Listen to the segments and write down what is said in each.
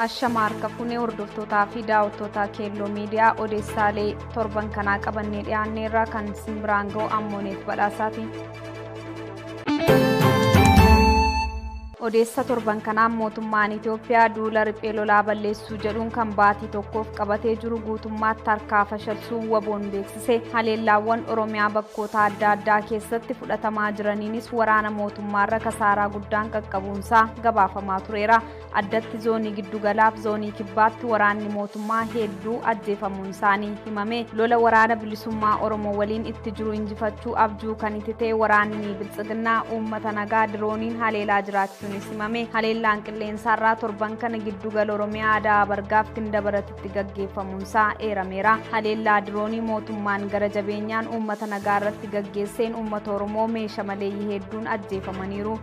Ashama harka fuunee hordoftootaa fi daawwattootaa Keelloo Miidiyaa odeessaalee torban kanaa qabannee dhiyaanneerraa kan simbiraan ga'u ammooneef badhaasaati. Odeessa torban kanaan mootummaan Itoophiyaa duula riphee lolaa balleessuu jedhuun kan baatii tokkoof qabatee jiru guutummaatti harkaa fashalsuu waboon beeksise. Haleellaawwan Oromiyaa bakkoota adda addaa keessatti fudhatamaa jiraniinis waraana mootummaarra kasaaraa guddaan qaqqabuunsaa gabaafamaa tureera. Addatti zoonii giddugalaaf zoonii kibbaatti waraanni mootummaa hedduu ajjeefamuun isaanii himame. Lola waraana bilisummaa Oromoo waliin itti jiru injifachuu abjuu kan itti ta'e waraanni biltsiginnaa uummata nagaa dirooniin haleelaa jiraachuun himame. Haleellaan qilleensaarraa torban kana giddugala Oromiyaa Aadaa Bargaaf Gindabaratitti gaggeeffamuunsaa eerameera. Haleellaa diroonii mootummaan gara jabeenyaan uummata nagaa irratti gaggeesseen uummata Oromoo meeshaa maleeyyii hedduun ajjeefamaniiru.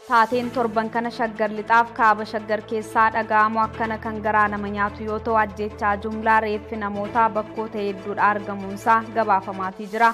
Taateen torban kana Shaggar Lixaaf kaaba Shaggar keessaa dhaga'amu akkana kan garaa nama nyaatu yoo ta'u ajjechaa jumlaa reeffi namootaa bakkoota hedduudha argamuunsaa gabaafamaatii jira.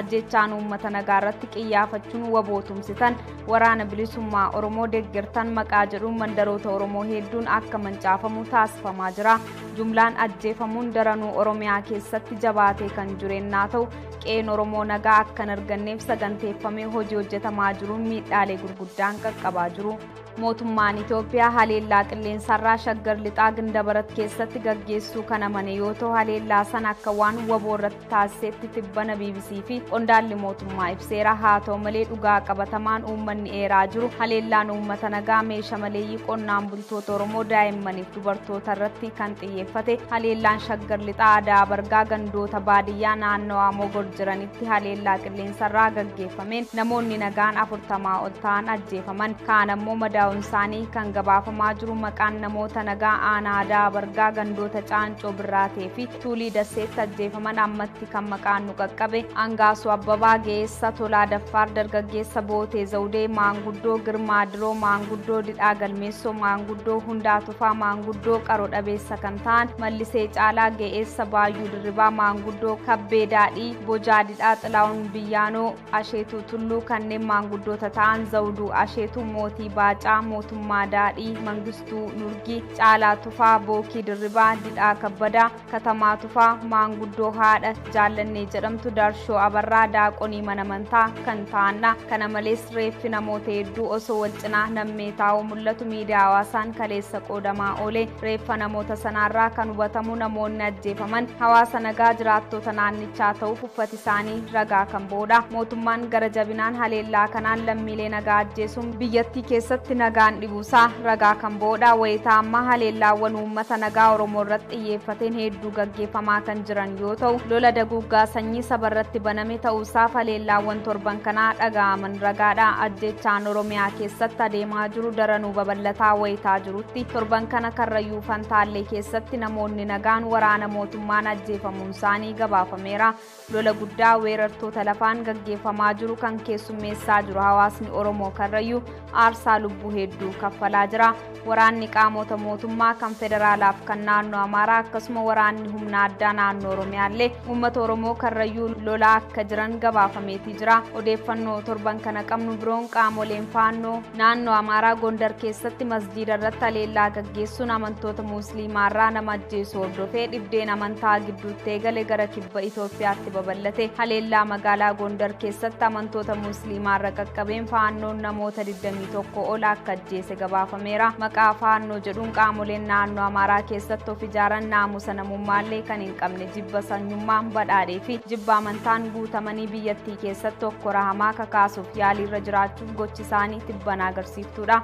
Ajjechaan uummata nagaa irratti qiyyaafachuun wabootumsitan waraana bilisummaa Oromoo deeggartan maqaa jedhuun mandaroota Oromoo hedduun akka mancaafamu taasifamaa jira. Jumlaan ajjeefamuun daranuu Oromiyaa keessatti jabaatee kan jireennaa ta'u qe'een Oromoo nagaa akka hin arganneef saganteeffamee hojii hojjetamaa jiruun miidhaalee gurguddaan qaqqabaa jiru. Mootummaan Itoophiyaa haleellaa qilleensarraa Shaggar Lixaa Gindabarat keessatti gaggeessuu kan amane yoo ta'u haleellaa sana akka waan waboo irratti taasisetti tibbana BBC fi qondaalli mootummaa ibseera. Haa ta'u malee dhugaa qabatamaan uummanni eeraa jiru haleellaan uummata nagaa meeshaa maleeyyii qonnaan bultoota Oromoo daa'immaniif dubartoota irratti kan xiyyeeffate haleellaan Shaggar Lixaa Aadaa Bargaa gandoota baadiyyaa naannawaa Mogor jiranitti haleellaa qilleensarraa gaggeeffameen namoonni nagaan 40 ol ta'an ajjeefaman. Kaan ammoo madaa'uun isaanii kan gabaafamaa jiru maqaan namoota nagaa aanaa Aadaa Bargaa gandoota Caancoo Birraatee fi Tuulii Dasseetti ajjeefaman ammatti kan maqaan nu qaqqabe Angaasuu Abbabaa, Geessa Tolaa Daffaar, Dargaggeessa Bootee Zawudee, Maanguddoo Girmaa Diroo, Maanguddoo Didhaa Galmeessoo, Maanguddoo Hundaa Tufaa, Maanguddoo Qaroo Dhabeessa kan ta'an Mallisee Caalaa, Geessa Baayyuu Dirribaa, Maanguddoo Kabbee Daadhii, Bojaa Didhaa, Xilaa'uun Biyyaanoo, Asheetuu Tulluu kanneen maanguddoota ta'an Zawuduu Asheetuu, Mootii Baacaa, Mootummaa Daadhii, Mangistuu Nurgii, Caalaa Tufaa, Bookii Dirribaa, Didhaa Kabbadaa, Katamaa Tufaa, Maanguddoo Haadha Jaallannee jedhamtu, Darshoo Abarraa, Daaqonii mana amantaa kan ta'anidha. Kana malees reeffi namoota hedduu osoo wal cinaa nammee taa'uu mul'atu miidiyaa hawaasaan kaleessa qoodamaa oole. Reeffa namoota sanaarraa kan hubatamu namoonni ajjeefaman hawaasa nagaa jiraattota naannichaa ta'uuf uffati isaanii ragaa kan ba'udha. Mootummaan gara jabinaan haleellaa kanaan lammiilee nagaa ajjeesuun biyyattii keessatti nagaan dhibuusaa ragaa kan ba'udha. Wayitaa ammaa haleellaawwan uummata nagaa Oromoo irratti xiyyeeffateen hedduu gaggeeffamaa kan jiran yoo ta'u lola daguuggaa sanyii saba irratti baname ta'uusaaf haleellaawwan torban kanaa dhaga'aman ragaadha. Ajjechaan Oromiyaa keessatti adeemaa jiru daranuu babal'ataa wayitaa jirutti torban kana Karrayyuu Fantaallee keessatti namoonni nagaan waraana mootummaan ajjeefamuun isaanii gabaafameera. Lola guddaa weerartoota lafaan gaggeeffamaa jiru kan keessummeessaa jiru hawaasni Oromoo Karrayyuu aarsaa lubbuu hedduu kaffalaa jira. Waraanni qaamota mootummaa kan federaalaaf kan naannoo Amaaraa akkasuma waraanni humna addaa naannoo Oromiyaallee uummata Oromoo Karrayyuu lolaa akka jiran gabaafameetii jira. Odeeffannoo torban kana qabnu biroon qaamoleen faannoo naannoo Amaaraa Gondar keessatti masjiida irratti haleellaa gaggeessuun amantoota Musliimaarraa nama ajjeesu hordofee dhibdeen amantaa gidduutti eegale gara kibba Itoophiyaatti babal'ate. Haleellaa magaalaa Gondar keessatti amantoota Musliimaarra qaqqabeen faannoon namoota 21 ol akka ajjeese gabaafameera. Maqaa faannoo jedhuun qaamoleen naannoo Amaaraa keessatti of ijaaran naamusa namummaallee kan hin qabne jibba sanyummaan badhaadhee fi jibba amantaan guutamanii biyyattii keessatti hokkora hamaa kakaasuuf yaaliirra jiraachuuf gochi isaanii tibbana agarsiiftuudha.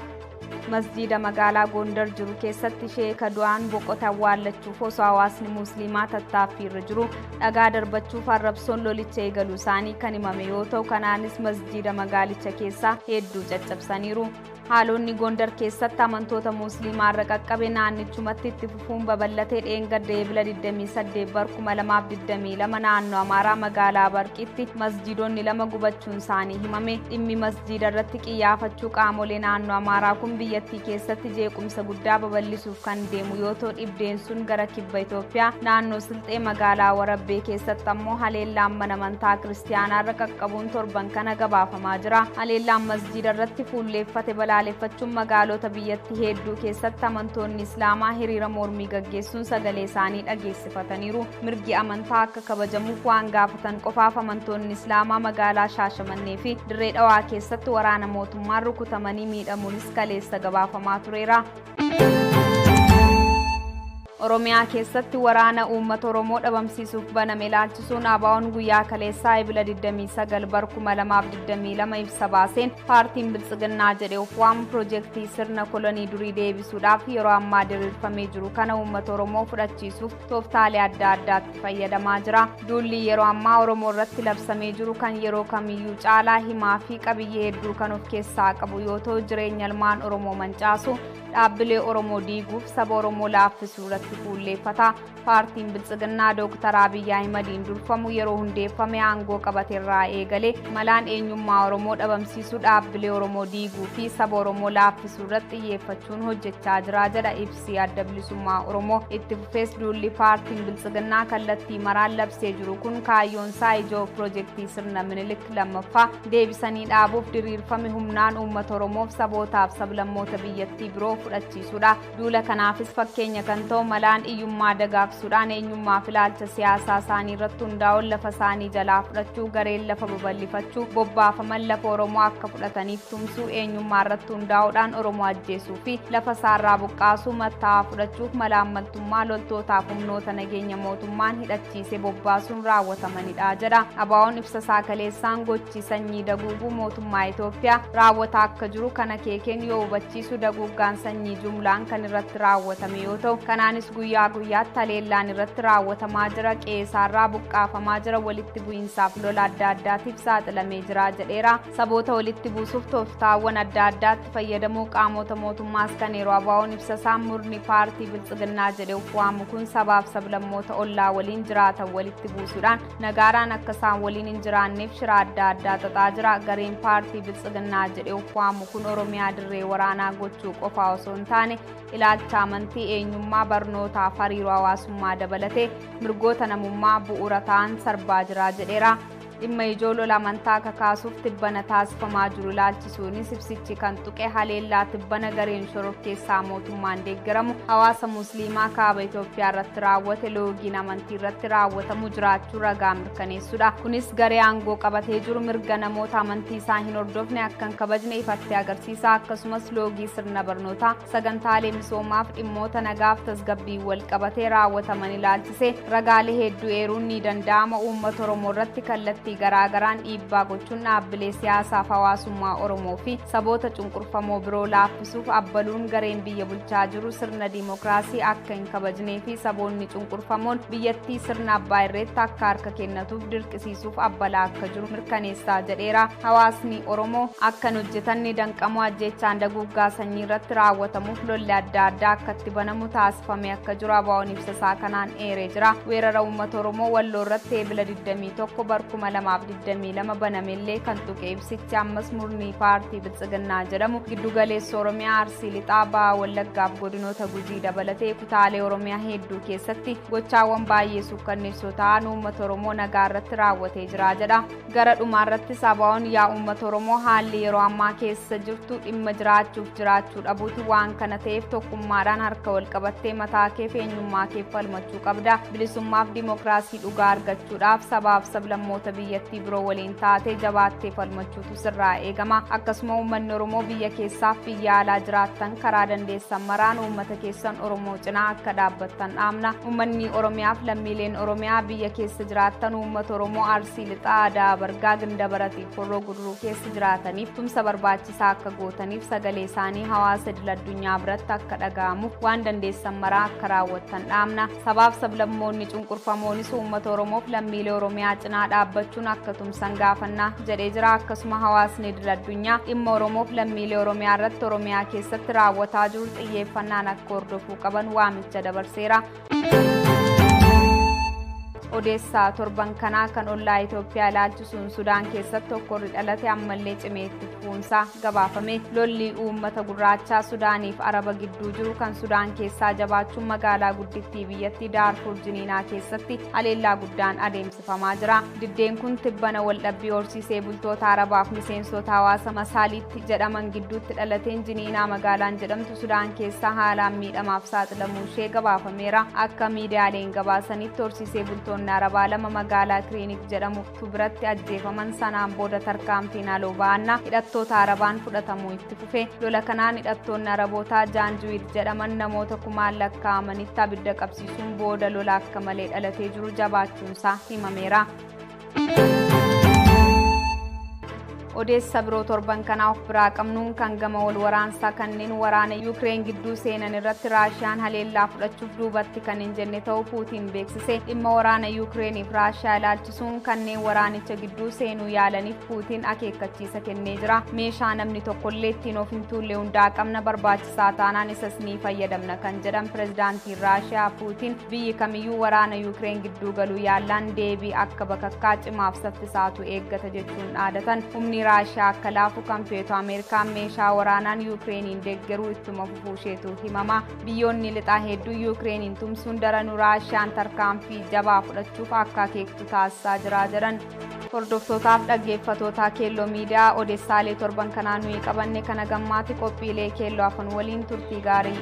Masjiida magaalaa Gondar jiru keessatti sheeka du'aan boqota awwaallachuuf osoo hawaasni Musliimaa tattaaffiirra jiru dhagaa darbachuuf arrabsoon lolicha eegaluu isaanii kan himame yoo ta'u kanaanis masjiida magaalicha keessaa hedduu caccabsaniiru. Haalonni Gondar keessatti amantoota Musliimaa irra qaqqabe naannichumatti itti fufuun babal'atee dheengadda eebila 28 bara 2022 naannoo Amaaraa magaalaa Barqiitti masjiidonni lama gubachuun isaanii himame. Dhimmi masjiida irratti qiyyaafachuu qaamolee naannoo Amaaraa kun biyyattii keessatti jeequmsa guddaa babal'isuuf kan deemu yoo ta'u dhibdeen sun gara kibba Itoophiyaa naannoo Silxee magaalaa Warabbee keessatti ammoo haleellaan mana amantaa kiristiyaanaa irra qaqqabuun torban kana gabaafamaa jira. Haleellaan masjiida irratti fuulleeffate balaa Balaaleffachuun magaalota biyyattii hedduu keessatti amantoonni Islaamaa hiriira mormii gaggeessuun sagalee isaanii dhageessifataniiru. Mirgi amantaa akka kabajamuuf waan gaafatan qofaaf amantoonni Islaamaa magaalaa Shaashamannee fi Dirree Dhawaa keessatti waraana mootummaan rukutamanii miidhamuunis kaleessa gabaafamaa tureera. Oromiyaa keessatti waraana uummata Oromoo dhabamsiisuuf baname ilaalchisuun ABO'n guyyaa kaleessaa Ebila 29 bara 2022 ibsa baaseen paartiin Biltsiginnaa jedhee of waamu piroojeektii sirna kolonii durii deebisuudhaaf yeroo ammaa diriirfamee jiru kana uummata Oromoo fudhachiisuuf tooftaalee adda addaatti fayyadamaa jira. Duulli yeroo ammaa Oromoo irratti labsamee jiru kan yeroo kamiyyuu caalaa himaa fi qabiyyee hedduu kan of keessaa qabu yoo ta'u, jireenya ilmaan Oromoo mancaasu, dhaabbilee Oromoo diiguuf, saba Oromoo laaffisuu irratti fuulleeffata. Paartiin Biltsiginnaa Dooktar Abiyyi Ahimadiin durfamu yeroo hundeeffame aangoo qabateerraa eegalee malaan eenyummaa Oromoo dhabamsiisuu, dhaabbilee Oromoo diiguu fi saba Oromoo laaffisuu irratti xiyyeeffachuun hojjechaa jira jedha ibsi Adda Bilisummaa Oromoo. Itti fufees duulli paartiin Biltsiginnaa kallattii maraan labsee jiru kun kaayyoon isaa ijoo piroojeektii sirna Minilik lammaffaa deebisanii dhaabuuf diriirfame humnaan uummata Oromoof sabootaaf sablammoota biyyattii biroo fudhachiisuudha. Duula kanaafis fakkeenya kan ta'u malaan hiyyummaa dagaagsuudhaan eenyummaa fi ilaalcha siyaasaa isaanii irratti hundaa'uun lafa isaanii jalaa fudhachuu, gareen lafa babal'ifachuu, bobbaafaman lafa Oromoo akka fudhataniif tumsuu, eenyummaa irratti hundaa'uudhaan Oromoo ajjeesuu fi lafa isaarraa buqqaasuu, mattaa'aa fudhachuuf malaammaltummaa loltootaaf humnoota nageenya mootummaan hidhachiisee bobbaasuun raawwatamanidha jedha. ABO'n ibsa isaa kaleessaan gochi sanyii daguuguu mootummaa Itoophiyaa raawwataa akka jiru kana keekeen yoo hubachiisu, daguuggaan sanyii jumlaan kan irratti raawwatame yoo ta'u, kanaanis guyyaa guyyaatti haleellaan irratti raawwatamaa jira, qe'eesaarraa buqqaafamaa jira, walitti bu'iinsaaf lola adda addaatiif saaxilamee jira jedheera. Saboota walitti buusuuf tooftaawwan adda addaatti fayyadamuu qaamota mootummaas kan yeroo ABO'n ibsa isaa murni paartii Biltsiginnaa jedhee of waamu kun sabaaf sablammoota ollaa waliin jiraatan walitti buusuudhaan nagaaraan akka isaan waliin hin jiraanneef shira adda addaa xaxaa jira. Gareen paartii Biltsiginnaa jedhee of waamu kun Oromiyaa dirree waraanaa gochuu qofaa osoo hin taane ilaalcha amantii, eenyummaa, barnootaaf hariiroo hawaasummaa dabalatee mirgoota namummaa bu'uura ta'an sarbaa jira jedheera. Dhimma ijoo lola amantaa kakaasuuf tibbana taasifamaa jiru ilaalchisuunis ibsichi kan tuqe haleellaa tibbana gareen shororkeessaa mootummaan deeggaramu hawaasa Musliimaa kaaba Itoophiyaa irratti raawwate loogiin amantii irratti raawwatamu jiraachuu ragaa mirkaneessudha. Kunis garee aangoo qabatee jiru mirga namoota amantii isaa hin hordofne akka hin kabajne ifatti agarsiisa. Akkasumas loogii sirna barnootaa, sagantaalee misoomaaf dhimmoota nagaaf tasgabbii wal qabatee raawwataman ilaalchise ragaalee hedduu eeruun ni danda'ama. Uummata Oromoo irratti kallattii garaagaraan dhiibbaa gochuun dhaabbilee siyaasaaf hawaasummaa Oromoo fi saboota cunqurfamoo biroo laaffisuuf abbaluun gareen biyya bulchaa jiru sirna diimokiraasii akka hin kabajnee fi saboonni cunqurfamoon biyyattii sirna abbaa irreetti akka harka kennatuuf dirqisiisuuf abbalaa akka jiru mirkaneessaa jedheera. Hawaasni Oromoo akka hin hojjetanne danqamuu, ajjeechaan daguuggaa sanyii irratti raawwatamuuf lolli adda addaa akka itti banamu taasifame akka jiru ABO'n ibsa isaa kanaan eeree jira. Weerara uummata Oromoo Walloo irratti Ebila 21 bara 2022 banamellee kan tuqe ibsichi ammas murni paartii Biltsiginnaa jedhamu giddugaleessa Oromiyaa, Arsii Lixaa, Baha Wallaggaaf godinoota Gujii dabalatee kutaalee Oromiyaa hedduu keessatti gochaawwan baay'ee suukkanneessoo ta'an uummata Oromoo nagaa irratti raawwatee jira jedha. Gara dhumaarrattis ABO'n yaa uummata Oromoo haalli yeroo ammaa keessa jirtu dhimma jiraachuuf jiraachuu dhabuuti, waan kana ta'eef tokkummaadhaan harka wal qabattee mataa kee fi eenyummaa kee falmachuu qabda. Bilisummaaf dimookiraasii dhugaa argachuudhaaf sabaaf sablammoota biyyattii biroo waliin taatee jabaattee falmachuutu sirraa eegama. Akkasuma uummanni Oromoo biyya keessaaf biyya alaa jiraattan karaa dandeessan maraan uummata keessan Oromoo cinaa akka dhaabbattan dhaamna. Uummanni Oromiyaaf lammiileen Oromiyaa biyya keessa jiraattan uummata Oromoo Arsii Lixaa, Adaa Bargaa, Gindabaratiif Horroo Guduruu keessa jiraataniif tumsa barbaachisaa akka gootaniif sagalee isaanii hawaasa idil addunyaa biratti akka dhaga'amuuf waan dandeessan maraa akka raawwattan dhaamna. Sabaaf sablammoonni cunqurfamoonis uummata Oromoof lammiilee Oromiyaa cinaa dhaabbachuun akka tumsan gaafannaa jedhee jira. Akkasuma hawaasni idil addunyaa dhimma Oromoof lammiilee Oromiyaa irratti Oromiyaa keessatti raawwataa jiru xiyyeeffannaan akka hordofuu qaban waamicha dabarseera. Odeessaa torban kanaa kan ollaa Itoophiyaa ilaalchisuun Sudaan keessatti hokkorri dhalate ammallee cimee itti fufuunsaa gabaafame. Lolli uummata gurraachaa Sudaaniif Araba gidduu jiru kan Sudaan keessaa jabaachuun magaalaa guddittii biyyattii Daarfur Jiniinaa keessatti haleellaa guddaan adeemsifamaa jira. Diddeen kun tibbana waldhabbii horsiisee bultoota Arabaaf miseensota hawaasa Masaaliitti jedhaman gidduutti dhalateen Jiniinaa magaalaan jedhamtu Sudaan keessaa haalaan miidhamaaf saaxilamuu ishee gabaafameera. Akka miidiyaaleen gabaasanitti horsiisee bultoonni Arabaa lama magaalaa Kiriinik jedhamutu biratti ajjeefaman. Sanaan booda tarkaanfiin haaloo ba'annaa hidhattoota Arabaan fudhatamuu itti fufe. Lola kanaan hidhattoonni Arabootaa Jaanjuwiid jedhaman namoota kumaan lakkaa'amanitti abidda qabsiisuun booda lola akka malee dhalatee jiru jabaachuunsaa himameera. Odeessa biroo torban kanaa of biraa qabnuun kan gama wal waraansaa kanneen waraana Yuukireen gidduu seenan irratti Raashiyaan haleellaa fudhachuuf duubatti kan hin jenne ta'uu Puutiin beeksise. Dhimma waraana Yuukireeniif Raashiyaa ilaalchisuun kanneen waraanicha gidduu seenuu yaalaniif Puutiin akeekkachiisa kennee jira. Meeshaa namni tokkollee ittiin of hin tuulle hundaa qabna, barbaachisaa taanaan isas ni fayyadamna kan jedhan pirezidaantiin Raashiyaa Puutiin biyyi kamiyyuu waraana Yuukireen gidduu galuu yaallaan deebii akka bakakkaa cimaaf saffisaatu eeggata jechuun dhaadatan. Humni Raashiyaa akka laafu kan feetu Ameerikaan meeshaa waraanaan Yuukireeniin deeggaruu ittuma fufuu isheetu himama. Biyyoonni lixaa hedduu Yuukireeniin tumsuun daranuu Raashiyaan tarkaanfii jabaa fudhachuuf akka akeektu taasisaa jira jedhan. Hordoftootaaf dhaggeeffatootaa Keelloo Miidiyaa odeessaalee torban kanaa nuyi qabanne kana gammaatti qophiilee Keelloo afan waliin turtii gaarii.